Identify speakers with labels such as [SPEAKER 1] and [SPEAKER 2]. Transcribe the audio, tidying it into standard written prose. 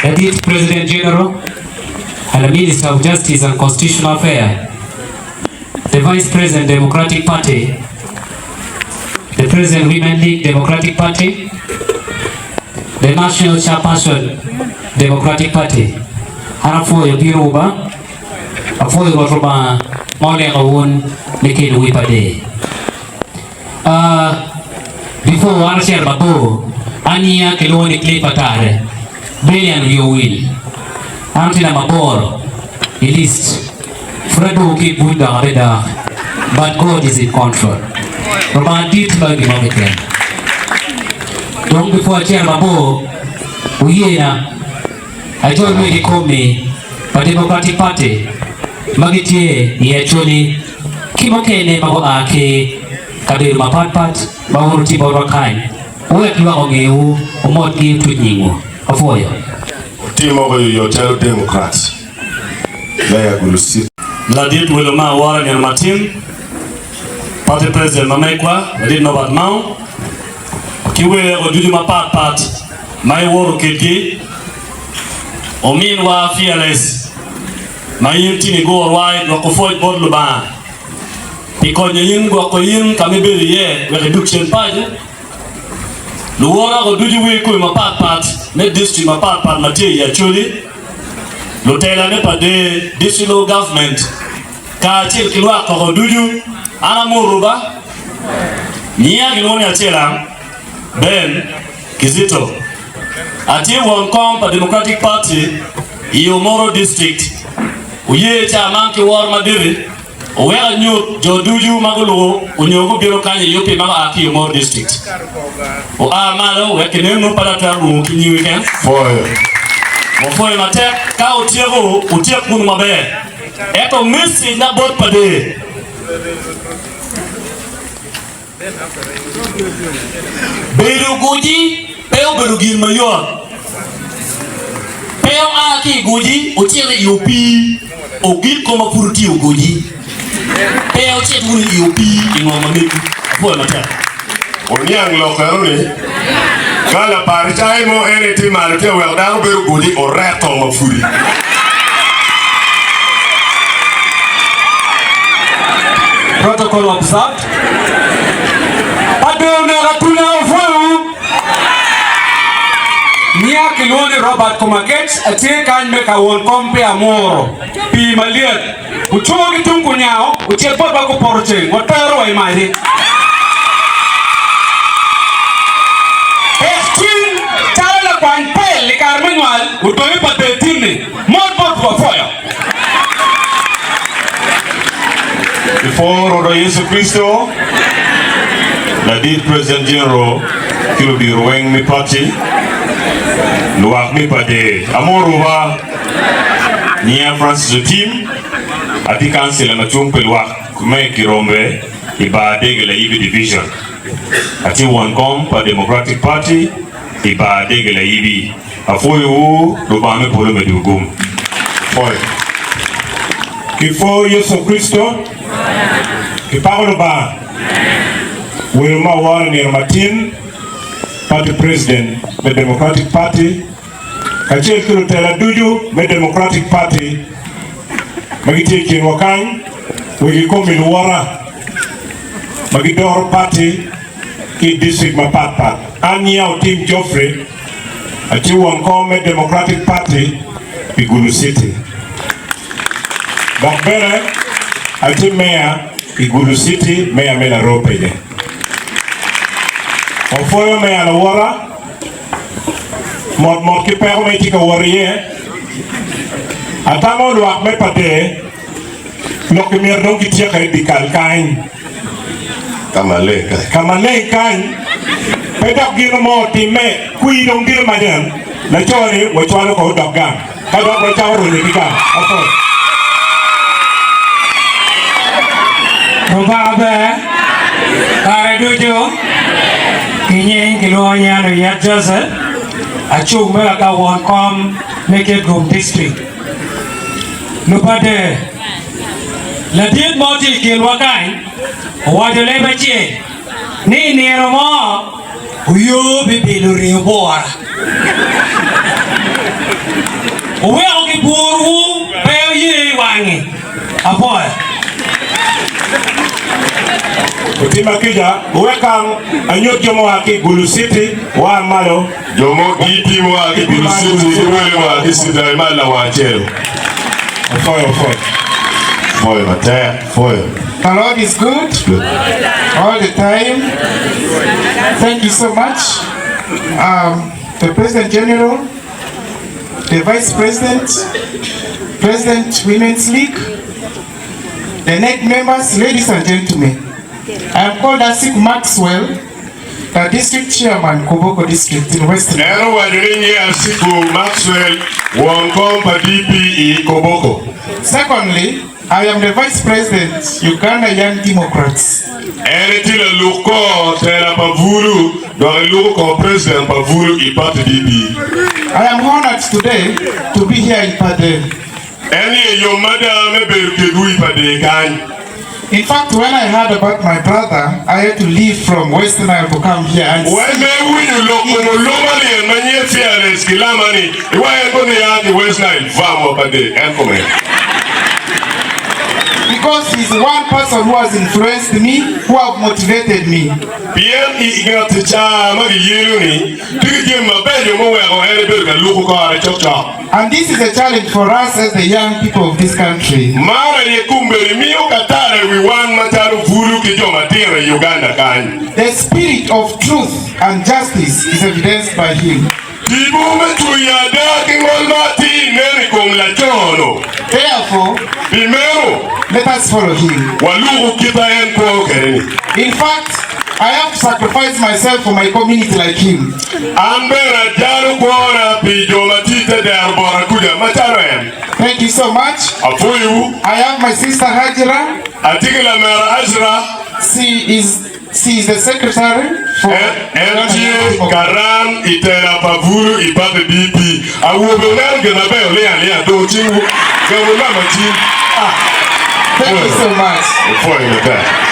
[SPEAKER 1] Ladit President General and the Minister of Justice and Constitutional Affairs, the Vice President Democratic Party, the President Women League Democratic Party, the National Chairperson Democratic Party. An apwoyo bino ba, apwoyo Rwot Rubanga ma oleko wun me kelo wi pa dee. Uh, before wan ocito mabor, an nyinga kilwongo ni Cliff Atare, Billion wiye owil. An tye namba aboro i list. Pud adwogo ki i buc dok abidok. But God is in control. Lubanga dit loyo gin mo keken. Dong before acito mabor, wuyena ajol wegi komi pa Democratic Party ma gitye i Acholi ki mukene ma gua ki kabedo mapatpat ma wun wutye botwa kany, wuwek lwak ongewu, omotgi otuc nyingwu. Apwoyo.
[SPEAKER 2] Otimo oyoyo calo Democrats me Agulu City.
[SPEAKER 3] Ladit welo me awora nino matin, Party President ma megwa, Ladit Norbert Mao, ki weko ducu mapat pat ma iwoto kedgi, ominwa Fearless ma in tin igurwa i dwoko pwoc bot Lubanga pi konyo in gwoko in ka ma ibedo iye wek idug cen paco. Luwora-gu ducu wi kwe mapatpat me distrik mapatpat ma tye i Acholi, lutelane pa dee, District Local Government, kacel ki lwak koko ducu, an amoto ba. Nyinga kilwongo ni Acela Ben Kizito. Atye won kom pa Democratic Party i Omoro District. Oye ca man ki woro madit. Owek anyut jo ducu ma gulubo onyo gubino kany i yub pi ma gua ki i Omoro District. Oa malo wek kinenwu pe atwero lwongo ki nyingi keken.
[SPEAKER 2] Pwoyo.
[SPEAKER 3] Wapwoyo matek ka wutyeko wutyek wunu maber. Ento message na bot pa der. Bedo guji pe obedo gin mayot. Pe oa ki i guji ocito i opii, ogik koma pud otiyo guji. Pe ocit wunu i opii i ngom ma megwu. Apwoyo matek.
[SPEAKER 2] Oniang lok eno ni, ka Laparicayo mo en aye tye malo tye ka weko dano bedo guji, oreto ma pudi.
[SPEAKER 1] Protocol observed. Adoo oneko atuna opwoyowu. Nyinga kilwongo ni Robert Komakech, atye kany me ka won kom pi amuro pii malyet. Wucungo ki tung kunyango, wucit botwa gupoto ceng, watero wa i maci. Pek cwiny calo lakwany pel i kare me nywal, odong i pa del tinni. Mot bot wapwoyo.
[SPEAKER 2] Before Rwotwa Yecu Kricito, Ladit President General ki ludito weng me party, lwak me Pader, amoro ba. Nyinga Francis Otim, atye kancila ma cung pi lwak me Kirombe i bar Dege Layibi Division. Atye won kom pa Democratic Party i bar Dege Layibi. Apwoyowu, Lubanga me polo omeddiwu gum. Pwoyo.
[SPEAKER 4] Kipwo Yecu Kricito, kipako Lubanga. Welo ma aworo i nino matin, Party President me Democratic Party kacel ki lutela ducu me Democratic Party ma gitye i kinwa kany, wek ikomi luwota ma gidoro party ki i district mapat pat. An nyinga Otim Geoffrey, atye won kom me Democratic Party i Gulu City dok bene atye meya i Gulu City, meya me Laroo Penye. Wapwoyo meya lawota mot mot ki peko ma itye ka wot iye. Atamo lwak me Pader lok ki myero dong kityeke i dyekal kany.
[SPEAKER 2] Ka maleng kany.
[SPEAKER 4] Ka maleng kany. Pe dok gin mo otimme. Kwir dong bino maden. Laco-ni wacwalo ko odok gang. Ka dok wacako rwenyo ki gang. Apwoyo.
[SPEAKER 1] Lubanga ber kare ducu. Ki nying kilwongo nyinga Luyet Joseph, acung me ka won kom me Kitgum District. Lupader, ladit mo tye i kinwa kany owaco leb acel ni i nino mo oyo bibilo ringo bwora. Wuweko gibwurwu pe oye i wangi. Apwoyo.
[SPEAKER 4] Otima kica, wuwek kang anyut jo mua ki i Gulu City wa malo.
[SPEAKER 2] Jo mo DP mua ki i Gulu City ki wele mua ki City ma lawang acel.
[SPEAKER 4] Opwoyo, opwoyo.
[SPEAKER 2] Pwoyo matek, pwoyo.
[SPEAKER 5] The Lord is good all the time. Thank you so much. Um, the President General, the Vice President, President Women's League, the NEC members, ladies and gentlemen. I am called Asik Maxwell, the District Chairman, Koboko District in Western.
[SPEAKER 2] En owaco ni nyiya Asiku Maxwell won kom pa DP i Koboko.
[SPEAKER 5] Secondly, I am the Vice President, Uganda Young Democrats.
[SPEAKER 2] En etye laluk kor tela pa bulu dok eluko kor President pa bulu i party DP.
[SPEAKER 5] I am honoured today to be here in Pader.
[SPEAKER 2] En iye yom mada me bedo kedwu i Pader kany.
[SPEAKER 5] In fact, when I heard about my brother, I had to leave from West Nile to come here and
[SPEAKER 2] Wai
[SPEAKER 5] see
[SPEAKER 2] me iwinyo lok kom oluma lyen ma nyinge Fearless ki lama ni iwa en kono ya ki West Nile vam wa Pader en kome.
[SPEAKER 5] Because he's one person who has influenced me, who have motivated me.
[SPEAKER 2] Pien i ngat ca ma giyelo ni tye ki jami mabeco muweko en ebedo ka luko kore cokcok.
[SPEAKER 5] And this is a challenge for us as the young people of this country.
[SPEAKER 2] Man aye kombeddi miyo katara i wi wan macalo bulu ki jo matino i Uganda kany.
[SPEAKER 5] The spirit of truth and justice is evidenced by him.
[SPEAKER 2] Tipo me cwinyo ada ki ngol ma atir nen i kom laco-nu.
[SPEAKER 5] Therefore,
[SPEAKER 2] Pi meno,
[SPEAKER 5] let us follow him.
[SPEAKER 2] waluku kit a en kwo kwede-ni.
[SPEAKER 5] In fact, I have to sacrifice myself for my community like him.
[SPEAKER 2] An bene ajalo kwona pi jo ma tye i te dero bota kuca macalo en.
[SPEAKER 5] Thank you so much.
[SPEAKER 2] Apwoyowu.
[SPEAKER 5] I have my sister Hajra.
[SPEAKER 2] Atye ki lamera Hajra.
[SPEAKER 5] She is she is the secretary for
[SPEAKER 2] En tye karan i tela pa bulu i party DP. Awobe wuneno gin maber wuling alinga dong cingwu gamo namba cing. Ah.
[SPEAKER 5] Thank you so much.
[SPEAKER 2] Apwoyo matek.